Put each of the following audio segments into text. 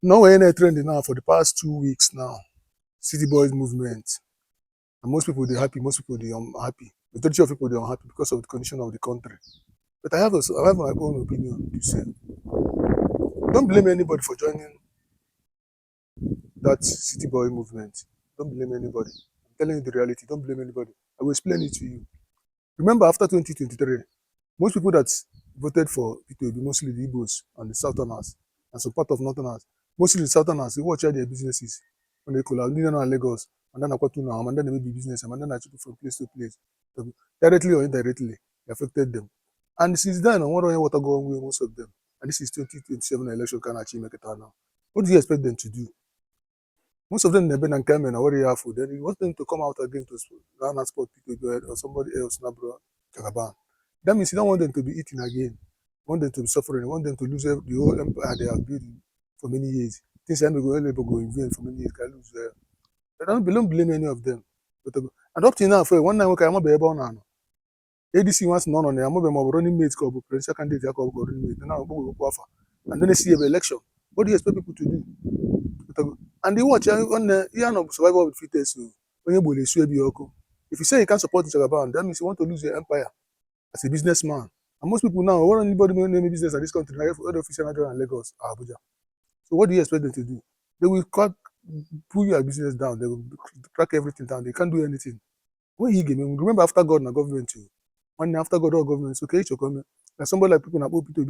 No way any trending now for the past 2 weeks now. City Boys movement. And most people they happy, most people they unhappy. Majority of people they unhappy because of the condition of the country. But I have my own opinion to say. Don't blame anybody for joining that City Boy movement. Don't blame anybody. I'm telling you the reality. Don't blame anybody. I will explain it to you. Remember, after 2023, most people that voted for it will be mostly the Igbos and the Southerners and some part of Northerners. Mostly the Southerners, they watch out their businesses when they call out Lagos, and then Akwatu now, and then they may be business, and then I took from place to place. So, directly or indirectly, it affected them. And since then, I want to hear what are going with most of them. And this is 2027 election can achieve make it now. What do you expect them to do? Most of them never been and came and already have food. Then you want them to come out again to run and sport people or somebody else, Nabro, Jagaban. That means you don't want them to be eating again. You want them to be suffering. You want them to lose the whole empire they have built for many years. Things that go in vain for many years. Can lose. I don't blame any of them. But and up to now, for one night, okay, I'm not be able now. ADC wants none on there. I'm not running mates, presidential candidate, running mate. Now, offer. And then they see an election. What do you expect people to do? And they watch on the survival of the fittest. If you say you can't support Jagaban, that means you want to lose your empire as a businessman. And most people now, what anybody name business in this country, like head office in Nigeria and Lagos, Abuja. So what do you expect them to do? They will pull your business down. They will crack everything down. They can't do anything. When he gave me, remember after God and government too. One after God or government, so okay, coming. Like somebody like people what do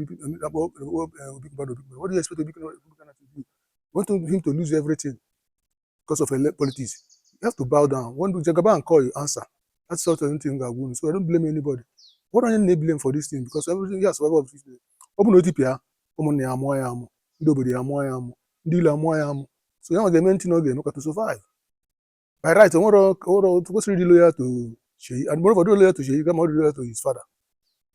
you expect people to do? You want him to lose everything because of politics. You have to bow down. When Jagaban call you, answer. That's sort of thing that wound. So I don't blame anybody. What are you blame for this thing? Because everything has survival of this thing. Open OTP, nobody so now the main thing again, to survive. By right, what's really loyal to Sheyi, and moreover, loyal to Sheyi, more loyal to his father.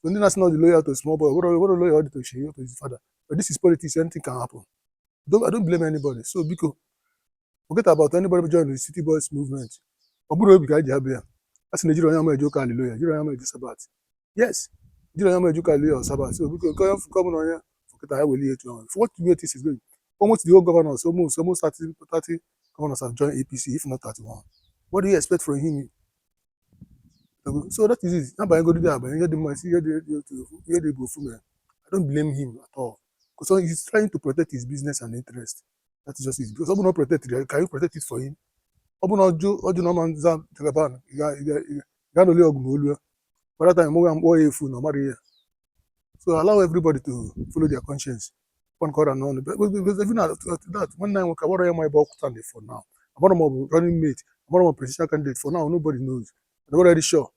So that's not loyal to a small boy. What loyal to Sheyi, to his father? But this is politics. Anything can happen. I don't blame anybody. So because forget about anybody joining the City Boys movement. That's Nigeria Joke Hallelujah. Nigeria Sabbath. Yes. Nigeria Joke Hallelujah Sabbath. So because come on here, forget I will lead you. For what way this is going? Almost the whole governors, almost 30 governors have joined APC, if not 31. What do you expect from him? So that is it. Now by go to that, but I don't blame him at all. Because he's trying to protect his business and interest. That is just it. Because someone not protect it, can you protect it for him? Oju no man zam Jagaban. You got only Ogumolu. By that time, more food no matter. So allow everybody to follow their conscience. One call and on. Because even at that, one night, what am I about for now? I'm one of my running mate. I'm one of my presidential candidate. For now, nobody knows. I'm already sure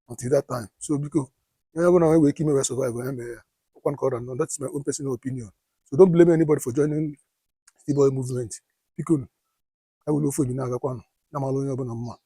until that time. So because you're never know when we keep me survive. One call and on. That's my own personal opinion. So don't blame anybody for joining the boy movement. Because I will offer you now. I'm alone.